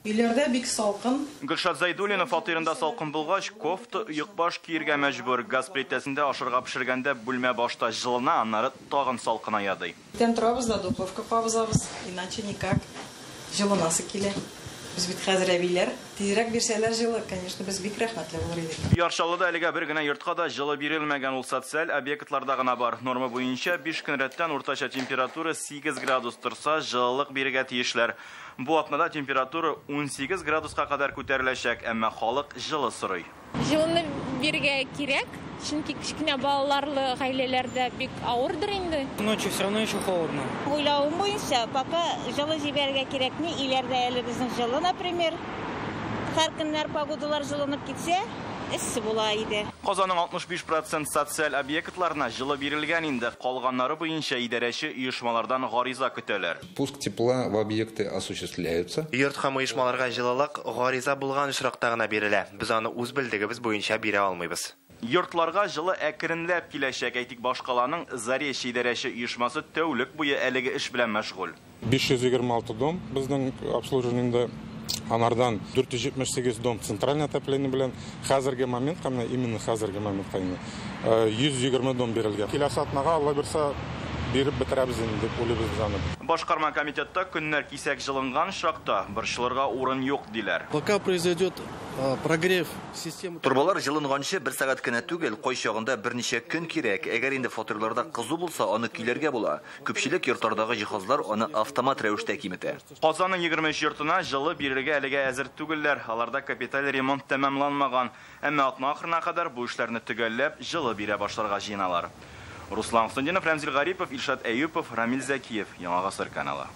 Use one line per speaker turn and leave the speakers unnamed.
Өйләрдә бик салкын.
Гөлшат Зайдуллина фатирында салкын булгач, кофта, оекбаш киергә мәҗбүр. Газ плитәсендә ашарга пешергәндә бүлмә башта җылына, аннары тагын салкыная, ди.
Иртән торабыз да духовка кабызабыз, иначе никак. Җылынасы килә. Без бит хәзер әбиләр. Тизрәк бирсәләр җылы, конечно, без бик рәхмәтле булыр идек.
Яр Чаллыда әлегә бер генә йортка да җылы бирелмәгән, ул социаль объектларда гына бар. Норма буенча 5 көн рәттән уртача температура 8 градус торса, җылылык бирергә тиешләр. Бу атнада температура 18 градуска кадәр күтәреләчәк, әмма халык җылы сорый.
Җылыны бирергә кирәк, чөнки кечкенә балаларлы гаиләләрдә бик авырдыр инде.
Ночью все равно еще холодно.
Уйлавым буенча, пока җылы җибәрергә кирәкми, өйләрдә әле безнең җылы, например. Һәр көннәр погодалар җылынып китсә, эссе була иде.
Казанның 65 процент социаль объектларына җылы бирелгән инде. Калганнары буенча идарәче оешмалардан гариза көтәләр.
Пуск тепла в объекты осуществляются.
Йорт һәм оешмаларга җылылык гариза булган очракта гына бирелә. Без аны үз белдегебез буенча бирә алмыйбыз.
Йортларга җылы әкренләп киләчәк. Әйтик, башкаланың Заречье идарәче оешмасы тәүлек буе әлеге эш белән мәшгуль.
526 дом безнең обслуживаниедә. Анардан 478 дом центральное отопление белән. Хәзерге моментка, менә именно хәзерге моментка инде 120 дом бирелгән. Киләсе атнага, Алла бирсә, биреп бетерәбез инде дип уйлыйбыз без аны.
Башкарма комитетта көннәр кисәк җылынган чакта борчылырга урын юк, диләр.
Пока произойдет прогрев системы.
Торбалар җылынганчы бер сәгать кенә түгел, кайчагында берничә көн кирәк. Әгәр инде фатирларда кызу булса, аны көйләргә була. Күпчелек йортлардагы җиһазлар аны автомат рәвештә киметә.
Казанның 23 йортына җылы бирергә әлегә әзер түгелләр. Аларда капиталь ремонт тәмамланмаган. Әмма атна ахырына кадәр бу эшләрне төгәлләп, җылы бирә башларга җыеналар. Руслан Хөснетдинов, Рәмзил Гарипов, Илшат Әюпов, Рамил Зәкиев. Яңа Гасыр каналы.